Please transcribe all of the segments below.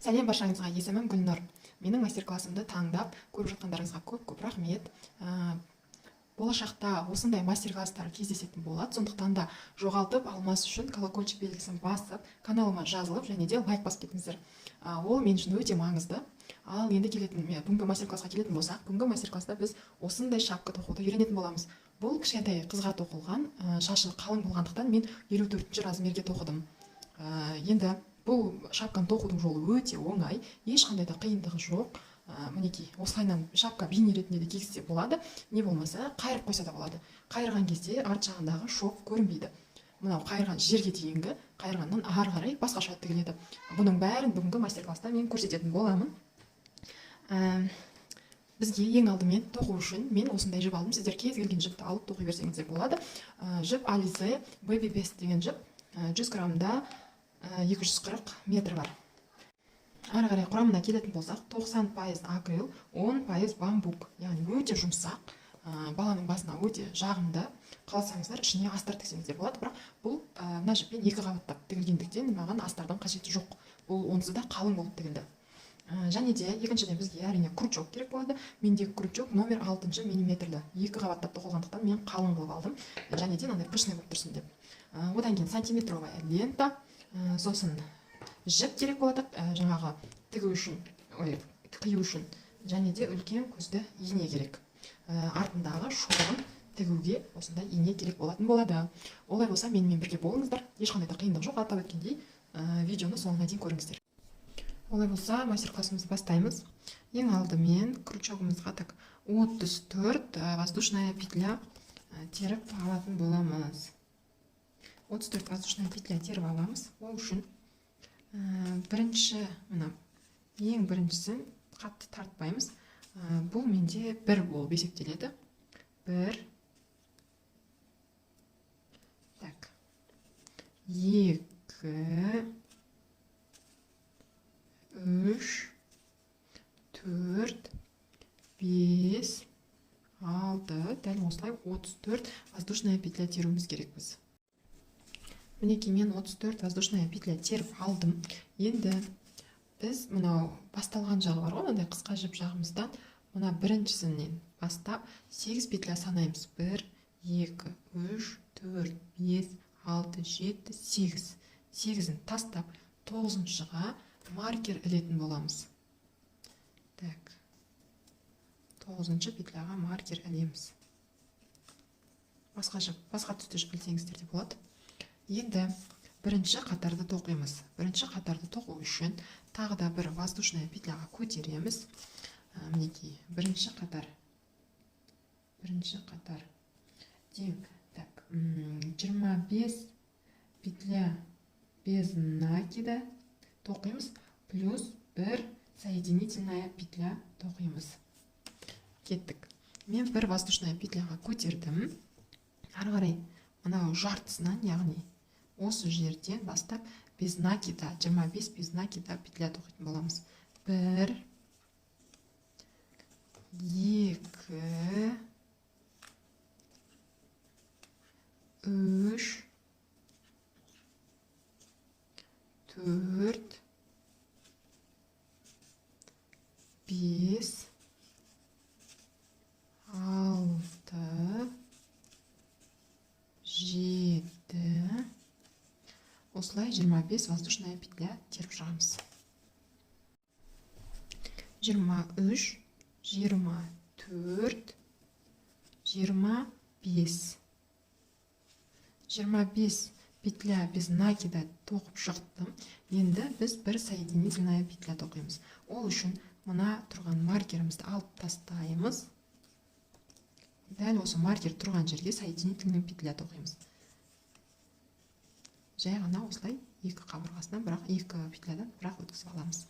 Сәлем баршаңызға, есімім Гүлнұр. Менің мастер-классымды таңдап көріп жатқандарыңызға көп-көп рахмет. Болашақта осындай мастер-класстар кездесетін болады. Сондықтан да жоғалтып алмас үшін колокольчик белгісін басып, каналыма жазылып және де лайк басып кетіңіздер. Ол мен үшін өте маңызды. Ал енді келетін, бүгінгі мастер-классқа келетін болсақ, бүгінгі мастер-класста біз осындай шапка тоқуды үйренетін боламыз. Бұл кішкентай қызға тоқылған, шашы қалың болғандықтан мен 54 размерге тоқыдым. Енді бұл шапканы тоқудың жолы өте оңай, ешқандай да қиындығы жоқ. Мінекей, осылайынан шапка бейне ретінде де кигізсе болады, не болмаса қайырып қойса да болады. Қайырған кезде арт жағындағы шов көрінбейді. Мынау қайырған жерге дейінгі, қайырғаннан ары қарай басқаша тігіледі. Бұның бәрін бүгінгі мастер-класста мен көрсететін боламын. Бізге ең алдымен тоқу үшін мен осындай жіп алдым. Сіздер кез келген жіпті алып тоқи берсеңіздер болады. Жіп Alize Baby Best деген жіп, 100 граммда 240 метр бар. Ары қарай құрамына келетін болсақ, 90% акрил, 10% бамбук, яғни өте жұмсақ, баланың басына өте жағымды. Қаласаңыздар ішіне астар тіксеңіздер болады, бірақ бұл мына жіппен екі қабаттап тігілгендіктен маған астардың қажеті жоқ. Бұл онсыз да қалың болып тігілді. Және де екіншіден бізге әрине крючок керек болады. Мендегі крючок номер 6 миллиметрлі, екі қабаттап тоқылғандықтан мен қалың қылып алдым. Және де мынандай пышный болып тұрсын деп. Одан кейін сантиметровая лента, сосын жіп керек болады, жаңағы тігу үшін, ой, қию үшін, және де үлкен көзді ине керек. Артындағы шоғын тігуге осындай ине керек болатын болады. Олай болса менімен бірге болыңыздар, ешқандай да қиындық жоқ, атап өткендей, видеоны соңына дейін көріңіздер. Олай болса мастер-классымызды бастаймыз. Ең алдымен крючогымызға так 34 воздушная петля теріп алатын боламыз. 34 воздушная петля теріп аламыз. Ол үшін бірінші, мына ең біріншісін қатты тартпаймыз. Бұл менде бір болып есептеледі. 1, так, 2, 3, 4, 5, 6, дәл осылай 34 воздушная петля теруіміз керекпіз. Мінекей мен 34 воздушная петля теріп алдым. Енді біз мынау басталған жағы бар ғой, мынандай қысқа жіп жағымыздан мына біріншісінен бастап 8 петля санаймыз. 1, 2, 3, 4, 5, 6, 7, 8. 8-ін тастап 9-шыға маркер ілетін боламыз. Так. 9-шы петляға маркер ілеміз. Басқа жіп, басқа түсті жіп ілсеңіздер де болады. Енді бірінші қатарды тоқимыз. Бірінші қатарды тоқу үшін тағы да бір воздушная петляға көтереміз. Мінекей, бірінші қатар. Бірінші қатар. Тең, так, 25 петля без накида тоқимыз, плюс бір соединительная петля тоқимыз. Кеттік. Мен бір воздушная петляға көтердім. Ары қарай мынау жартысынан, яғни осы жерден бастап без накида, 25 без накида петля тоқитын боламыз. 1, 2, 3, 4, 5, 6, 7, осылай 25 воздушная петля теріп шығамыз. 23, 24, 25. 25 петля без накида тоқып шықтым. Енді біз бір соединительная петля тоқимыз. Ол үшін мына тұрған маркерімізді алып тастаймыз. Дәл осы маркер тұрған жерге соединительная петля тоқимыз. Жай ғана осылай екі қабырғасынан, бірақ екі петлядан бірақ өткізіп аламыз.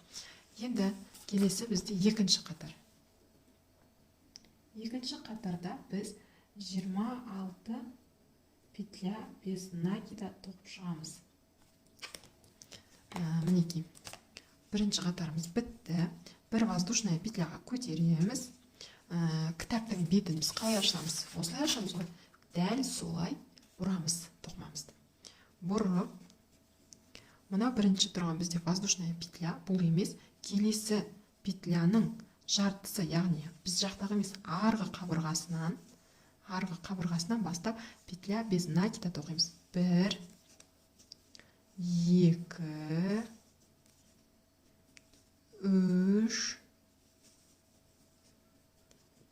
Енді келесі бізде екінші қатар. Екінші қатарда біз 26 петля без накида тоқып шығамыз. Мінекей, бірінші қатарымыз бітті. Бір воздушная петляға көтереміз. Кітаптың бетін біз қалай ашамыз? Осылай ашамыз ғой. Дәл солай бұрамыз тоқымамызды. Бұрып Мына бірінші тұрған бізде воздушная петля, бұл емес, келесі петляның жартысы, яғни біз жақтағы емес, арғы қабырғасынан бастап петля без накида тоқимыз. 1, 2, 3,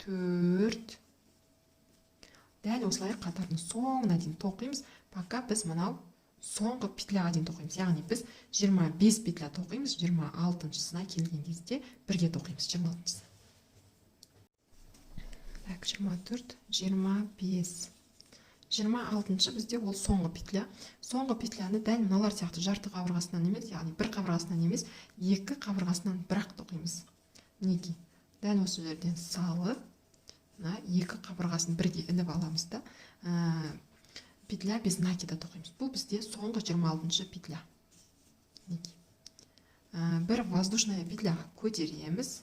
4. Дәл осылай қатардың соңына дейін тоқимыз, пока біз мынау соңғы петляға дейін тоқимыз. Яғни біз 25 петля тоқимыз, 26-шысына келген кезде бірге тоқимыз, 26-шысы. Так, 24, 25. 26-шы бізде ол соңғы петля. Соңғы петляны дәл мыналар сияқты жарты қабырғасынан емес, яғни бір қабырғасынан емес, екі қабырғасынан бірақ тоқимыз. Мінекей, дәл осы жерден салып, мына екі қабырғасын бірге іліп аламыз да, петля без накида тоқимыз. Бұл бізде соңғы 26-шы петля. Мінекей. Бір воздушная петляға көтереміз,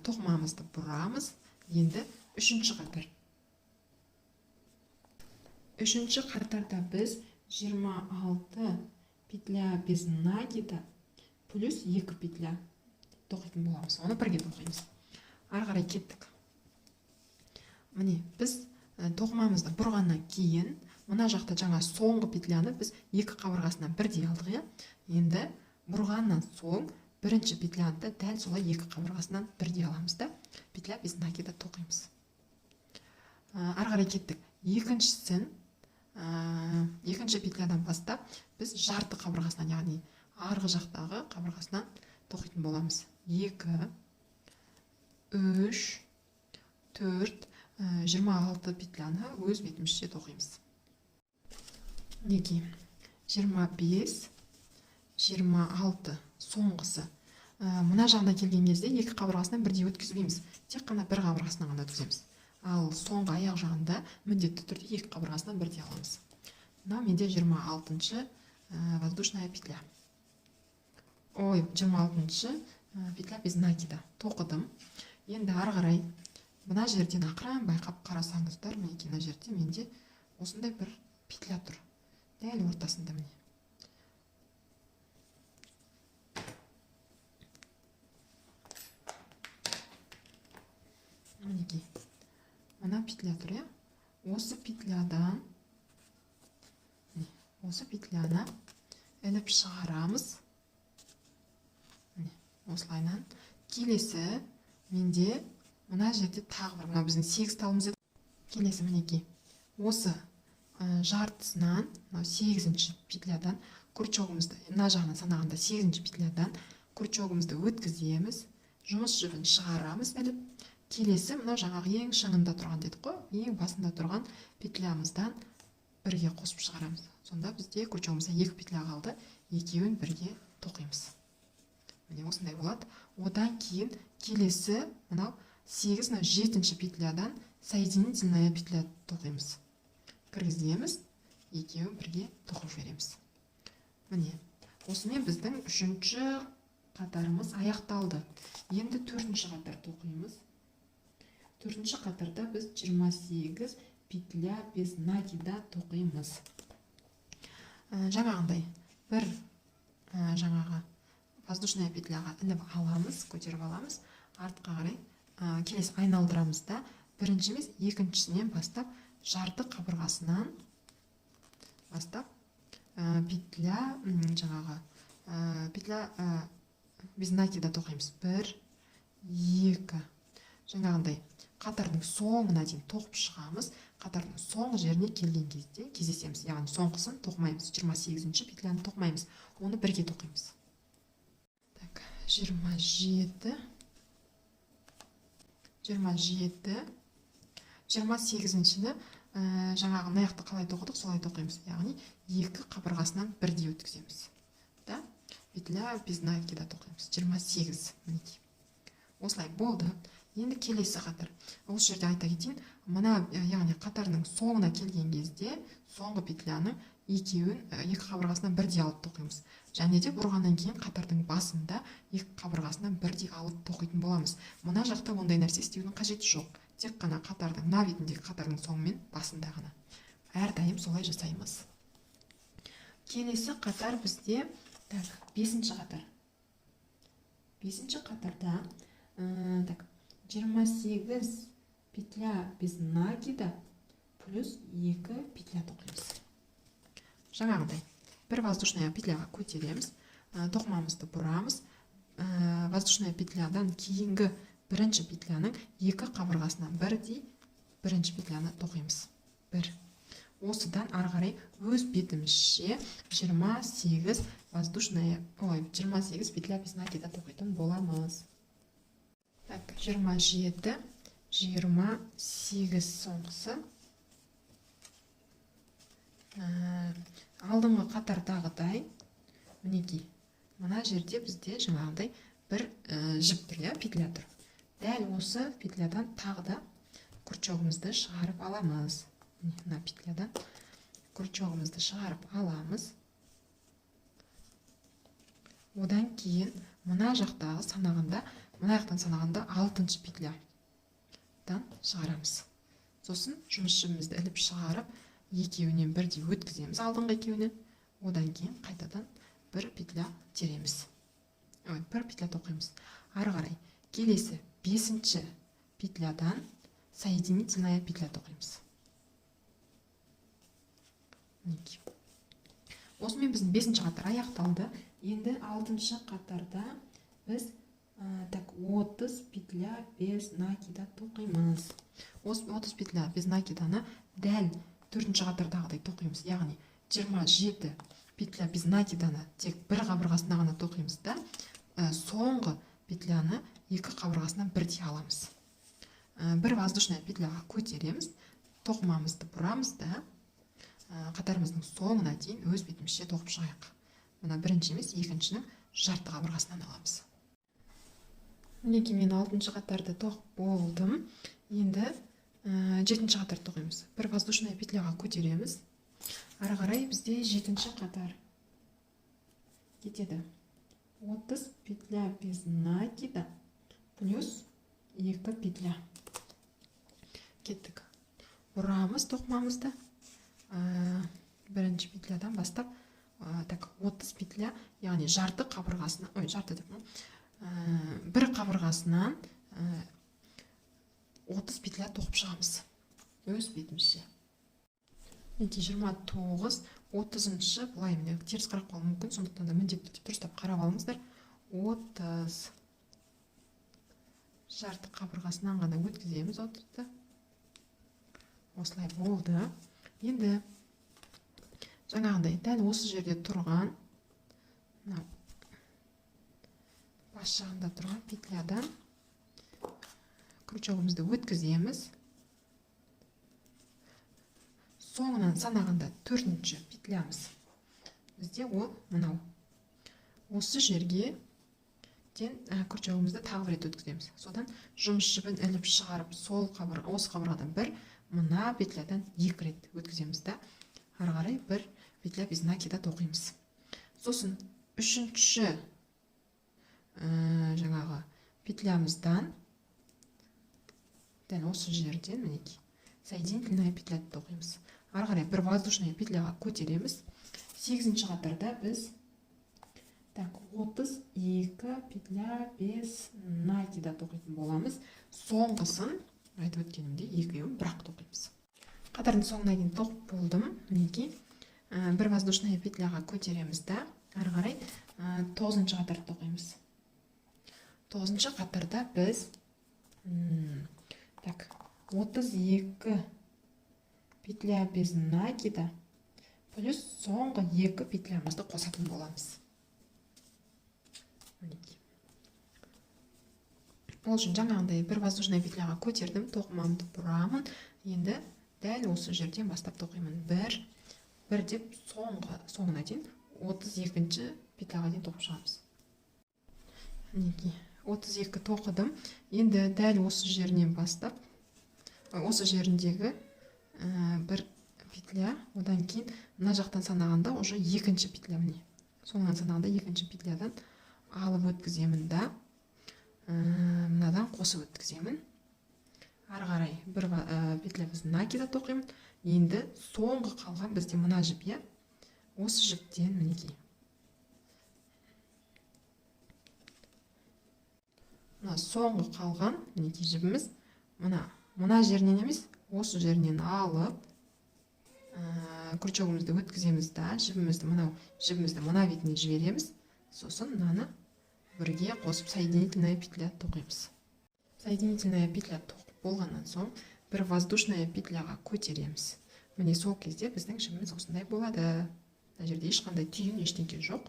тоқымамызды бұрамыз. Енді үшінші қатар. Үшінші қатарда біз 26 петля без накида плюс 2 петля тоқитын боламыз. Оны бірге тоқимыз. Ары қарай кеттік. Міне, біз тоқымамызды бұрғаннан кейін мына жақта жаңа соңғы петляны біз екі қабырғасынан бірдей алдық, иә? Енді бұрғаннан соң бірінші петляны да дәл солай екі қабырғасынан бірдей аламыз да, петля без накида тоқимыз. Ары қарай кеттік. Екінші петлядан бастап біз жарты қабырғасынан, яғни арғы жақтағы қабырғасынан тоқитын боламыз. 2, 3, 4, 26 петляны өз бетімізше тоқимыз. Мінекей, 25, 26 соңғысы. Мына жағына келген кезде екі қабырғасынан бірдей өткізбейміз, тек қана бір қабырғасынан ғана өткіземіз. Ал соңғы аяқ жағында міндетті түрде екі қабырғасынан бірдей аламыз. Мынау менде 26-шы воздушная петля. Ой, 26-шы петля без накида тоқыдым. Енді ары қарай мына жерден ақырын байқап қарасаңыздар, мінекей мына жерде менде осындай бір петля тұр. Дәл ортасында міне. Мінекей. Мына петля тұр, иә? Осы петлядан, міне, осы петляны іліп шығарамыз. Міне, осылайынан. Келесі менде мына жерде тағы бір, мынау біздің 8 талымыз еді. Келесі мінекей. Осы жартысынан, мынау 8-ші петлядан крючогымызды, мына жағынан санағанда 8-ші петлядан крючогымызды өткіземіз, жұмыс жібін шығарамыз іліп. Келесі мынау жаңағы ең шыңында тұрған дедік қой, ең басында тұрған петлямыздан бірге қосып шығарамыз. Сонда бізде крючогымызда 2 петля қалды, екеуін бірге тоқимыз. Міне осындай болады. Одан кейін келесі мынау 8, мынау 7-ші петлядан соединительная петля тоқимыз. Кіргіземіз, екеуін бірге тоқып жібереміз. Міне, осымен біздің үшінші қатарымыз аяқталды. Енді төртінші қатар тоқимыз. Төртінші қатарда біз 28 петля без накида тоқимыз. Жаңағындай бір жаңағы воздушная петляға іліп аламыз, көтеріп аламыз, артқа қарай келесі айналдырамыз да, бірінші емес, екіншісінен бастап жарты қабырғасынан бастап петля, жаңағы петля без накида тоқимыз. 1, 2. Жаңағындай қатардың соңына дейін тоқып шығамыз. Қатардың соңғы жеріне келген кезде кездесеміз. Яғни соңғысын тоқымаймыз. 28-ші петляны тоқымаймыз. Оны бірге тоқимыз. Так, 27, 27, 28-шіні жаңағы мына жақты қалай тоқыдық, солай тоқимыз. Яғни екі қабырғасынан бірдей өткіземіз. Да? Петля без накида тоқимыз. 28, мінекей. Осылай болды. Енді келесі қатар. Осы жерде айта кетейін, мына, яғни қатарының соңына келген кезде соңғы петляны екеуін, екі қабырғасынан бірдей алып тоқимыз. Және де бұрғаннан кейін қатардың басында екі қабырғасынан бірдей алып тоқитын боламыз. Мына жақта ондай нәрсе істеудің қажеті жоқ. Тек қана қатардың мына бетіндегі қатардың соңы мен басында ғана. Әрдайым солай жасаймыз. Келесі қатар бізде, так, 5-ші қатар. 5-ші қатарда, так, 28 петля без накида плюс 2 петля тоқимыз. Жаңағыдай бір воздушная петляға көтереміз, тоқымамызды бұрамыз. Воздушная петлядан кейінгі бірінші петляның 2 қабырғасынан бірдей бірінші петляны тоқимыз. 1. Осыдан ары қарай өз бетімізше 28 воздушная, ой, 28 петля без накида тоқитын боламыз. Так, 27, 28 соңғысы. Алдыңғы қатардағыдай, мінекей, мына жерде бізде жаңағыдай бір жіп тұр, иә, петля тұр. Дәл осы петлядан тағы да крючогымызды шығарып аламыз. Міне, мына петлядан крючогымызды шығарып аламыз. Одан кейін мына жақтағы санағанда, мына жақтан санағанда 6-шы петлядан шығарамыз. Сосын жұмыс жібімізді іліп шығарып, екеуінен бірдей өткіземіз, алдыңғы екеуінен. Одан кейін қайтадан бір петля тереміз. Ой, бір петля тоқимыз. Ары қарай келесі 5-ші петлядан соединительная петля тоқимыз. Мінекей. Осымен біздің 5-ші қатар аяқталды. Енді 6-шы қатарда біз, так, 30 петля без накида тоқимыз. Осы 30 петля без накиданы дәл 4-ші қатардағыдай тоқимыз. Яғни 27 петля без накиданы тек бір қабырғасына ғана тоқимыз да, соңғы петляны екі қабырғасынан бірдей аламыз. Бір воздушная петляға көтереміз, тоқымамызды бұрамыз да, қатарымыздың соңына дейін өз бетімізше тоқып шығайық. Мына бірінші емес, екіншінің жарты қабырғасынан аламыз. Мінекей, мен 6-шы қатарды тоқып болдым. Енді 7-ші қатар тоқимыз. Бір воздушная петляға көтереміз. Ары қарай бізде 7-ші қатар кетеді. 30 петля без накида плюс 2 петля. Кеттік. Бұрамыз тоқымамызды. Бірінші петлядан бастап, так, 30 петля, яғни жарты қабырғасына, ой, жарты деп, бір қабырғасынан, 30 петля тоқып шығамыз өз бетімізше. Мінекей, 29, 30-шы, былай міне теріс қарап қалуы мүмкін, сондықтан да міндетті түрде дұрыстап қарап алыңыздар. 30 жарты қабырғасынан ғана өткіземіз 30-ды. Осылай болды. Енді жаңағындай дәл осы жерде тұрған, мына бас жағында тұрған петлядан крючогымызды өткіземіз. Соңынан санағанда 4-ші петлямыз бізде ол мынау. Осы жерге крючогымызды тағы бір рет өткіземіз. Содан жұмыс жібін іліп шығарып, сол осы қабырғадан бір, мына петлядан 2 рет өткіземіз да, ары қарай бір петля без накида тоқимыз. Сосын 3-ші, жаңағы петлямыздан дәл осы жерден мінекей соединительная петля тоқимыз. Ары қарай бір воздушная петляға көтереміз. 8-ші қатарда біз, так, 32 петля без накида тоқитын боламыз. Соңғысын айтып өткенімдей екеуін бірақ тоқимыз. Қатардың соңына дейін тоқып болдым. Мінекей, бір воздушная петляға көтереміз да, ары қарай, 9-шы қатарды тоқимыз. 9-шы қатарда біз, так, 32 петля без накида плюс соңғы 2 петлямызды қосатын боламыз. Мінекей. Ол үшін жаңағындай бір воздушная петляға көтердім, тоқымамды бұрамын. Енді дәл осы жерден бастап тоқимын. Бір, бір деп соңына дейін 32-ші петляға дейін тоқып шығамыз. Мінекей, 32 тоқыдым. Енді дәл осы жерінен бастап, осы жеріндегі, бір петля, одан кейін мына жақтан санағанда уже екінші петля, міне. Соңынан санағанда екінші петлядан алып өткіземін да, мынадан қосып өткіземін. Ары қарай бір петля біз накида тоқимын. Енді соңғы қалған бізде мына жіп, иә? Осы жіптен мінекей мына соңғы қалған мінекей жібіміз мына жерінен емес, осы жерінен алып, крючогымызды өткіземіз да, жібімізді мынау жібімізді мына бетіне жібереміз. Сосын мынаны бірге қосып соединительная петля тоқимыз. Соединительная петля тоқып болғаннан соң бір воздушная петляға көтереміз. Міне сол кезде біздің жібіміз осындай болады. Мына жерде ешқандай түйін, ештеңе жоқ.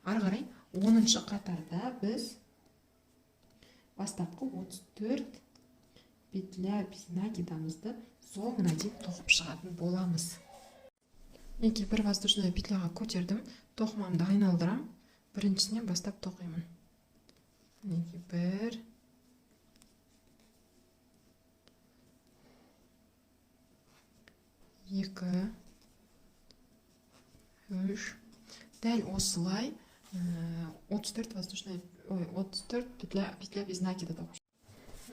Ары қарай 10-шы қатарда біз бастапқы 34 петля без накидамызды соңына дейін тоқып шығатын боламыз. Мінекей бір воздушная петляға көтердім, тоқымамды айналдырам, біріншісінен бастап тоқимын. Мінекей 1, 2, 3. Дәл осылай, 34 воздушная, ой, 34 петля без накида тоқып.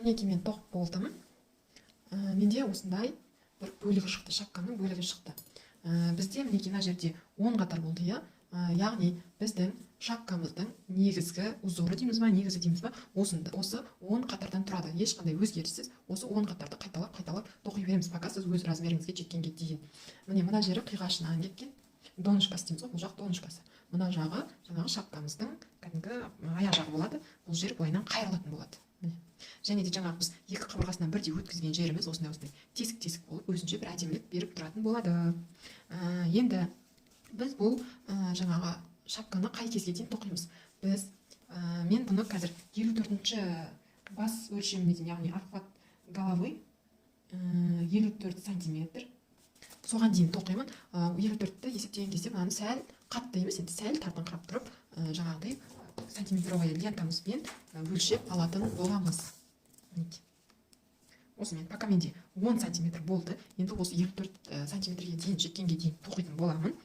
Мінекей мен тоқып болдым. Менде осындай бір бөлігі шықты, шапканың бөлігі шықты. Бізде мінекей мына жерде 10 қатар болды, иә? Яғни біздің шапкамыздың негізгі узоры дейміз ба, негізі дейміз ба, осы 10 қатардан тұрады. Ешқандай өзгеріссіз осы 10 қатарды қайталап, қайталап тоқи береміз, пока сіз өз размеріңізге жеткенге дейін. Міне мына жері қиғашынан кеткен донышкасы дейміз ғой, бұл жақ донышкасы. Мына жағы жаңағы шапкамыздың кәдімгі аяқ жағы болады. Бұл жер былайынан қайырылатын болады. Міне. Және де жаңағы біз екі қабырғасынан бірдей өткізген жеріміз осындай осындай тесік-тесік болып өзінше бір әдемілік беріп тұратын болады. Енді біз бұл жаңағы шапканы қай кезге дейін тоқимыз? Мен бұны қазір елу төртінші бас өлшеміне дейін, яғни обхват головы, елу төрт сантиметр, соған дейін тоқимын. Елу төртті есептеген кезде мынаны сәл қатты емес, енді сәл тартыңқырап тұрып, жаңағыдай сантиметровая лентамызбен өлшеп алатын боламыз. Мінекей. Осымен пока менде 10 сантиметр болды. Енді осы елу төрт сантиметрге дейін жеткенге дейін тоқитын боламын.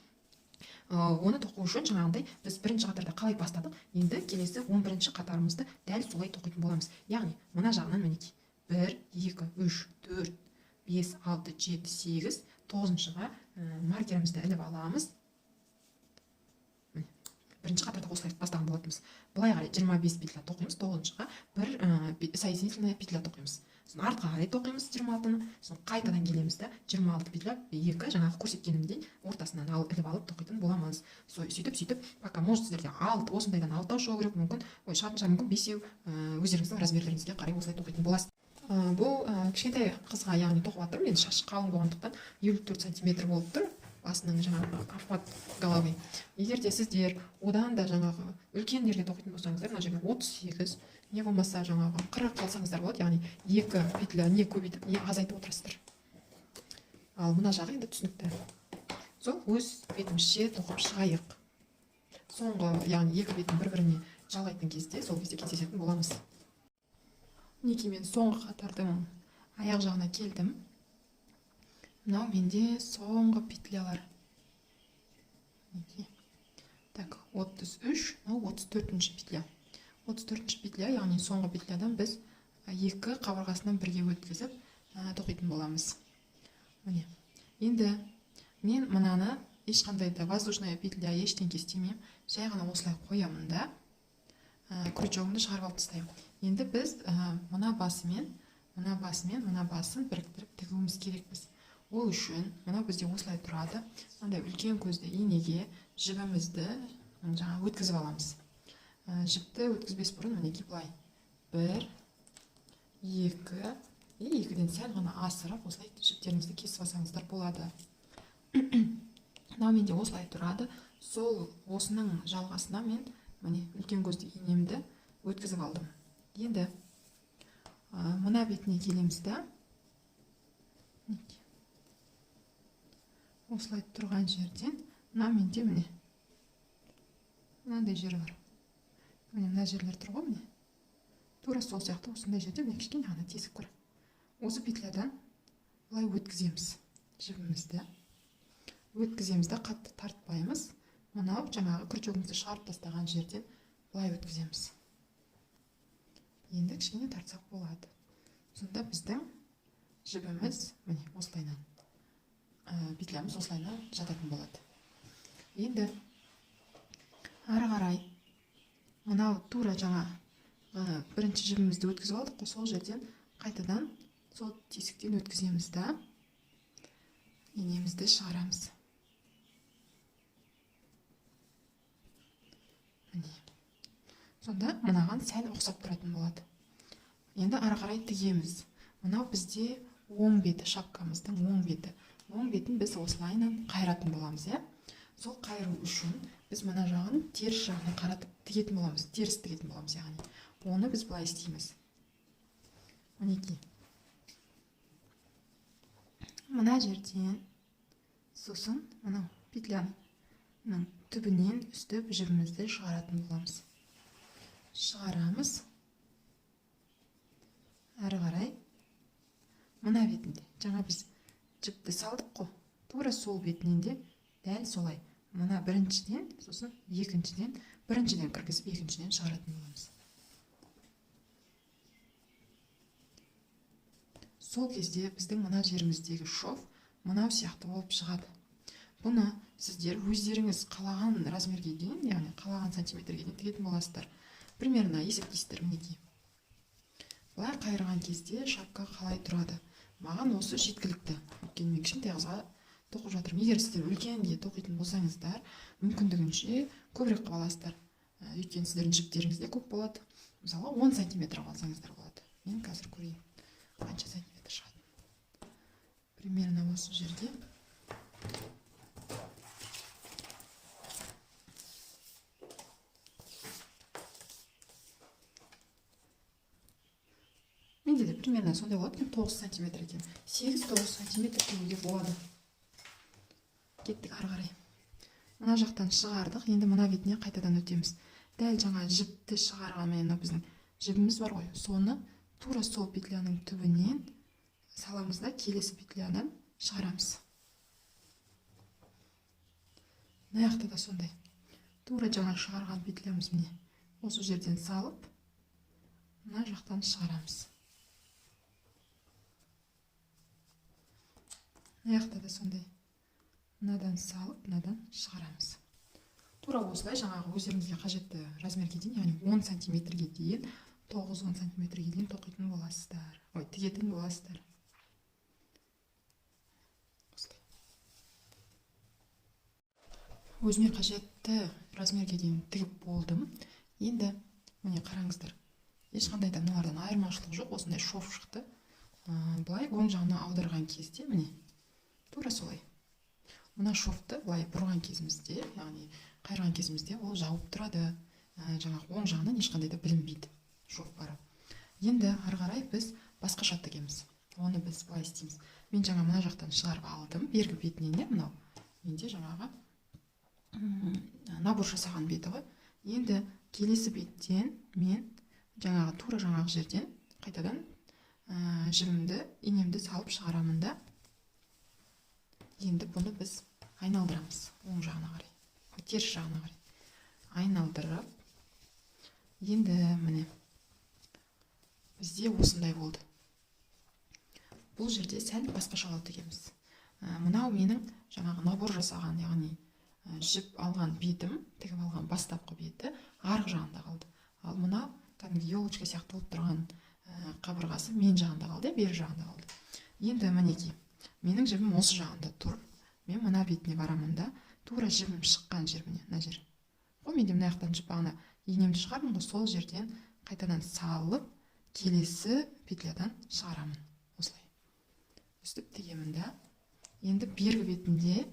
Оны тоқу үшін жаңағындай біз бірінші қатарда қалай бастадық, енді келесі он бірінші қатарымызды дәл солай тоқитын боламыз. Яғни мына жағынан мінекей 1, 2, 3, 4, 5, 6, 7, 8, тоғызыншыға, маркерімізді іліп аламыз. Міне, бірінші қатарда осылай бастаған болатынбыз. Былай қарай жиырма бес петля тоқимыз, тоғызыншыға бір соединительная петля тоқимыз. Сосын артқа қарай тоқимыз жиырма алтыны, сосын қайтадан келеміз да жиырма алты петля екі жаңағы көрсеткенімдей ортасынан іліп алып тоқитын боламыз. Сөйтіп, сөйтіп, пока может сіздерде алты, осындайдан алтау шығу керек мүмкін, ой, шығатын шығар мүмкін бесеу, өздеріңіздің размерлеріңізге қарай осылай тоқитын боласыз. Бұл кішкентай қызға, яғни тоқып жатырмын, енді шашы қалың болғандықтан елу төрт сантиметр болып тұр басының жаңағы обхват головы. Егер де сіздер одан да жаңағы үлкендерге тоқитын болсаңыздар, мына жерде отыз сегіз, не болмаса жаңағы қырық алсаңыздар болады, яғни екі петля не көбейтіп, не азайтып отырасыздар. Ал мына жағы енді түсінікті. Сол өз бетімізше тоқып шығайық. Соңғы, яғни екі бетін бір-біріне жалғайтын кезде, сол кезде кездесетін боламыз. Мінекей мен соңғы қатардың аяқ жағына келдім. Мынау менде соңғы петлялар. Мінекей. Так, отыз үш, мынау отыз төртінші петля. Отыз төртінші петля, яғни соңғы петлядан біз екі қабырғасынан бірге өткізіп, тоқитын боламыз. Міне. Енді мен мынаны ешқандай да воздушная петля ештеңке істемеймін. Жай ғана осылай қоямын да, крючогымды шығарып алып тастаймын. Енді біз, мына басымен, мына басымен, мына басын біріктіріп тігуіміз керекпіз. Ол үшін мынау бізде осылай тұрады. Мынандай үлкен көзді инеге жібімізді жаңа өткізіп аламыз. Жіпті өткізбес бұрын мінекей былай 1, 2, и екіден сәл ғана асырып осылай жіптеріңізді кесіп алсаңыздар болады. Мынау менде осылай тұрады. Сол осының жалғасына мен міне үлкен көзді инемді өткізіп алдым. Енді, мына бетіне келеміз да. Мінекей. Осылай тұрған жерден мына менде міне мынандай жері бар. Міне мына жерлер тұр ғой міне. Тура сол сияқты осындай жерде міне кішкене ғана тесік бар. Осы петлядан былай өткіземіз жібімізді. Өткіземіз да қатты тартпаймыз. Мынау жаңағы крючогымызды шығарып тастаған жерден былай өткіземіз. Енді кішкене тартсақ болады. Сонда біздің жібіміз міне осылайынан, петлямыз осылайынан жататын болады. Енді ары қарай мынау тура жаңа бірінші жібімізді өткізіп алдық қой, сол жерден қайтадан сол тесіктен өткіземіз да инемізді шығарамыз. Міне. Сонда мынаған сәл ұқсап тұратын болады. Енді ары қарай тігеміз. Мынау бізде оң беті, шапкамыздың оң беті. Оң бетін біз осылайынан қайыратын боламыз, иә? Сол қайыру үшін біз мына жағын теріс жағына қаратып тігетін боламыз, теріс тігетін боламыз, яғни. Оны біз былай істейміз. Мінекей. Мына жерден сосын мынау петляның түбінен үстіп жібімізді шығаратын боламыз. Шығарамыз. Әрі қарай мына бетінде жаңа біз жіпті салдық қой, тура сол бетінен де дәл солай мына біріншіден, сосын екіншіден, біріншіден кіргізіп екіншіден шығаратын боламыз. Сол кезде біздің мына жеріміздегі шов мынау сияқты болып шығады. Бұны сіздер өздеріңіз қалаған размерге дейін, яғни қалаған сантиметрге дейін тігетін боласыздар. Примерно есептейсіздер, мінекей. Былай қайырған кезде шапка қалай тұрады? Маған осы жеткілікті. Өйткені мен кішкентай қызға тоқып жатырмын. Егер сіздер үлкенге тоқитын болсаңыздар, мүмкіндігінше көбірек қылып аласыздар. Өйткені сіздердің жіптеріңіз де көп болады. Мысалы, 10 сантиметр алсаңыздар болады. Мен қазір көрейін, қанша сантиметр шығады. Примерно осы жерде. Менде де примерно сондай болады екен, 9 сантиметр екен. 8-9 сантиметр тігуге болады. Кеттік ары қарай. Мына жақтан шығардық, енді мына бетіне қайтадан өтеміз. Дәл жаңа жіпті шығарған, мына біздің жібіміз бар ғой, соны тура сол петляның түбінен саламыз да келесі петлядан шығарамыз. Мына жақта да сондай. Тура жаңа шығарған петлямыз міне. Осы жерден салып, мына жақтан шығарамыз. Мына жақта да сондай. Мынадан салып, мынадан шығарамыз. Тура осылай жаңағы өздеріңізге қажетті размерге дейін, яғни 10 сантиметрге дейін, 9-10 сантиметрге дейін тоқитын боласыздар. Ой, тігетін боласыздар. Осылай. Өзіме қажетті размерге дейін тігіп болдым. Енді міне қараңыздар. Ешқандай да мыналардан айырмашылық жоқ, осындай шов шықты. Былай оң жағына аударған кезде міне тура солай. Мына шовты былай бұрған кезімізде, яғни қайырған кезімізде ол жауып тұрады. Жаңағы оң жағынан ешқандай да білінбейді шов бары. Енді ары қарай біз басқаша тігеміз. Оны біз былай істейміз. Мен жаңа мына жақтан шығарып алдым, бергі бетінен де мынау. Менде жаңағы набор жасаған беті ғой. Енді келесі беттен мен жаңағы тура жаңағы жерден қайтадан жібімді, инемді салып шығарамын да. Енді бұны біз айналдырамыз оң жағына қарай, теріс жағына қарай айналдырып, енді міне бізде осындай болды. Бұл жерде сәл басқашалау тігеміз. Мынау менің жаңағы набор жасаған, яғни жіп алған бетім, тігіп алған бастапқы беті арғы жағында қалды. Ал мынау кәдімгі елочка сияқты болып тұрған қабырғасы мен жағында қалды, бері жағында қалды. Енді мінекей, менің жібім осы жағында тұр. Мен мына бетіне барамын да, тура жібім шыққан жер міне, мына жер. Ол менде мына жақтан жіп бағана инемді шығардым ғой, сол жерден қайтадан салып, келесі петлядан шығарамын. Осылай. Өстіп тігемін да. Енді бергі бетінде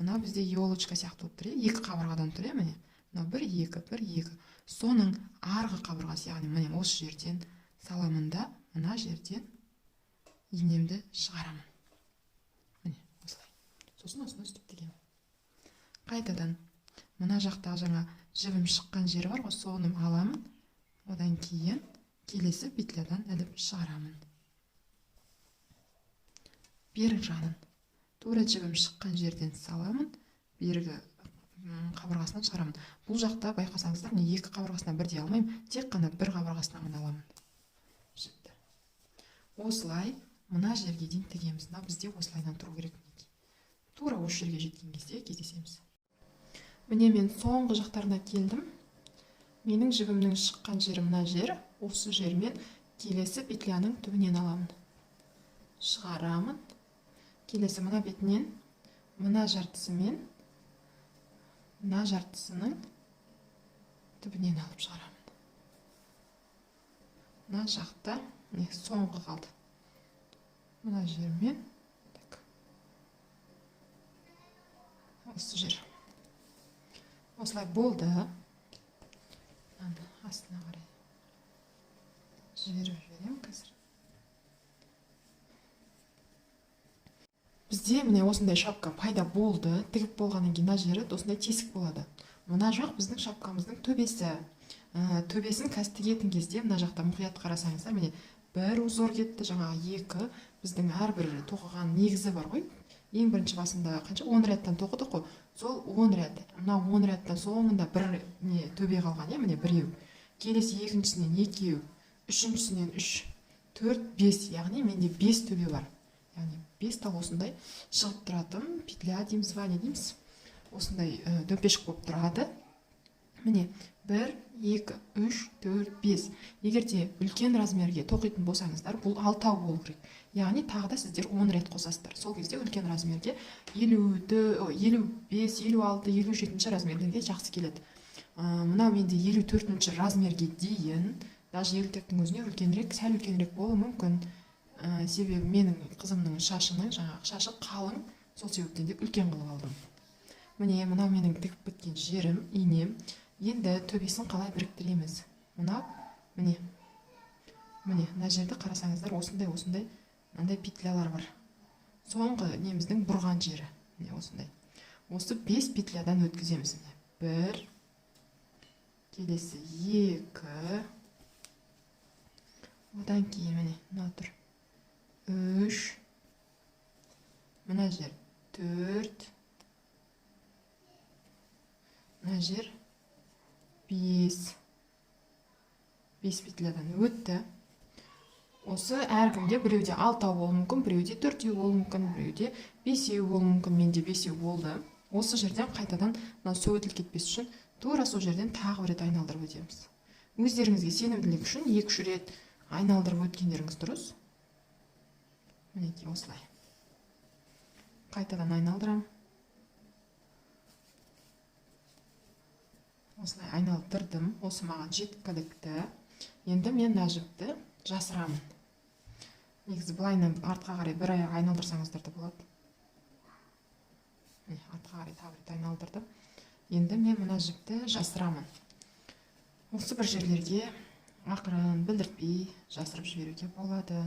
мына бізде елочка сияқты болып тұр, екі қабырғадан тұр, міне. Мынау 1, 2, 1, 2. Соның арғы қабырғасы, яғни міне осы жерден саламын да, мына жерден инемді шығарамын. Міне, осылай. Сосын осыны үстіп тігемін. Қайтадан мына жақтағы жаңа жібім шыққан жері бар ғой, соны аламын. Одан кейін келесі петлядан іліп шығарамын. Бергі жағынан тура жібім шыққан жерден саламын, бергі қабырғасынан шығарамын. Бұл жақта байқасаңыздар, міне екі қабырғасынан бірдей алмаймын, тек қана бір қабырғасынан ғана аламын. Жіпті. Осылай мына жерге дейін тігеміз. Мына бізде осылайдан тұру керек. Тура осы жерге жеткен кезде кездесеміз. Міне мен соңғы жақтарына келдім. Менің жібімнің шыққан жері мына жер. Осы жермен келесі петляның түбінен аламын. Шығарамын. Келесі мына бетінен, мына жартысымен, мына жартысының түбінен алып шығарамын. Мына жақта міне соңғы қалды. Мына жермен, так. Осы жер. Осылай болды. Мынаны астына қарай жіберіп жіберемін қазір. Бізде міне осындай шапка пайда болды. Тігіп болғаннан кейін мына жері осындай тесік болады. Мына жақ біздің шапкамыздың төбесі. Төбесін қазір тігетін кезде мына жақта мұқият қарасаңыздар, міне бір узор кетті, жаңағы екі. Біздің әрбір тоқыған негізі бар ғой. Ең бірінші басында қанша? 10 рядтан тоқыдық қой. Сол 10 ряд. Мына 10 рядтан соңында бір не төбе қалған, иә, міне біреу. Келесі екіншісінен екеу, үшіншісінен үш, төрт, бес. Яғни менде 5 төбе бар. Яғни 5 тал осындай шығып тұратын петля дейміз ба, не дейміз? Осындай дөмпешік болып тұрады. Міне 1, 2, 3, 4, 5. Егер де үлкен размерге тоқитын болсаңыздар, бұл 6 болу керек. Яғни тағы да сіздер 10 рет қосасыздар. Сол кезде үлкен размерге 55, 56, 57 размерлерге жақсы келеді. Мынау менде 54 размерге дейін, даже 54-тің өзіне үлкенірек, сәл үлкенірек болуы мүмкін. Себебі менің қызымның шашының жаңағы шашы қалың, сол себептен де үлкен қылып алдым. Міне мынау менің тігіп біткен жерім, инем. Енді төбесін қалай біріктіреміз? Мынау, міне. Міне, мына жерді қарасаңыздар, осындай, осындай, мынандай петлялар бар. Соңғы неміздің бұрған жері. Міне осындай. Осы 5 петлядан өткіземіз. Міне 1, келесі 2, одан кейін міне мынау тұр. 3, мына жер 4, мына жер 5. 5 петлядан өтті. Осы әркімде біреуде 6 болуы мүмкін, біреуде 4 болуы мүмкін, біреуде 5 болуы мүмкін. Менде 5 болды. Осы жерден қайтадан мына сөгітіліп кетпес үшін тура сол жерден тағы бір рет айналдырып өтеміз. Өздеріңізге сенімділік үшін 2-3 рет айналдырып өткендеріңіз дұрыс. Мінекей осылай. Қайтадан айналдырамын. Осылай айналдырдым. Осы маған жеткілікті. Енді мен мына жіпті жасырамын. Негізі былайынан артқа қарай бір аяқ айналдырсаңыздар да болады. Міне, артқа қарай тағы бір рет айналдырдым. Енді мен мына жіпті жасырамын. Осы бір жерлерге ақырын білдіртпей жасырып жіберуге болады.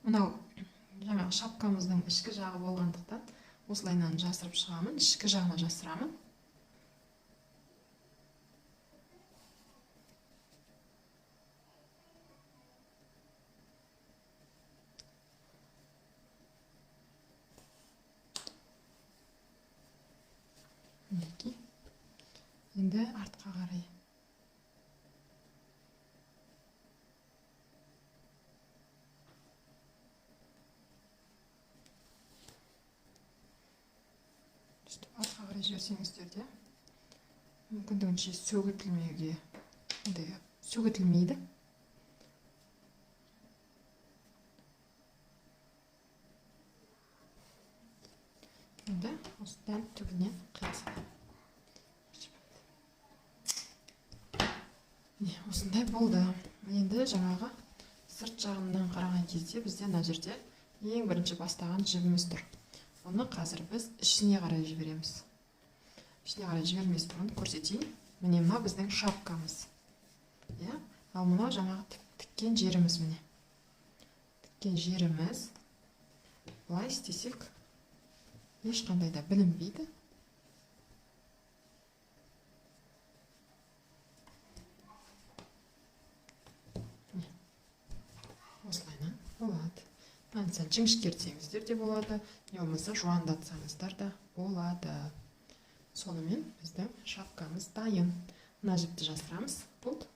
Мынау жаңағы шапкамыздың ішкі жағы болғандықтан осылайынан жасырып шығамын, ішкі жағына жасырамын. Мінекей. Енді артқа қарай. Артқа қарай жіберсеңіздер де мүмкіндігінше сөгітілмеуге, андай сөгітілмейді. Енді осы дәл түбінен қия саламын. Міне, осындай болды. Енді жаңағы сырт жағынан қараған кезде бізде мына жерде ең бірінші бастаған жібіміз тұр. Оны қазір біз ішіне қарай жібереміз. Ішіне қарай жібермес бұрын көрсетейін. Міне мынау біздің шапкамыз. Иә? Ал мынау жаңағы тіккен жеріміз міне. Тіккен жеріміз. Былай істесек ешқандай да білінбейді. Міне. Осылайынан болады. Мынаны сәл жіңішкертсеңіздер де болады, не болмаса жуандатсаңыздар да болады. Сонымен біздің шапкамыз дайын. Мына жіпті жасырамыз. Болды.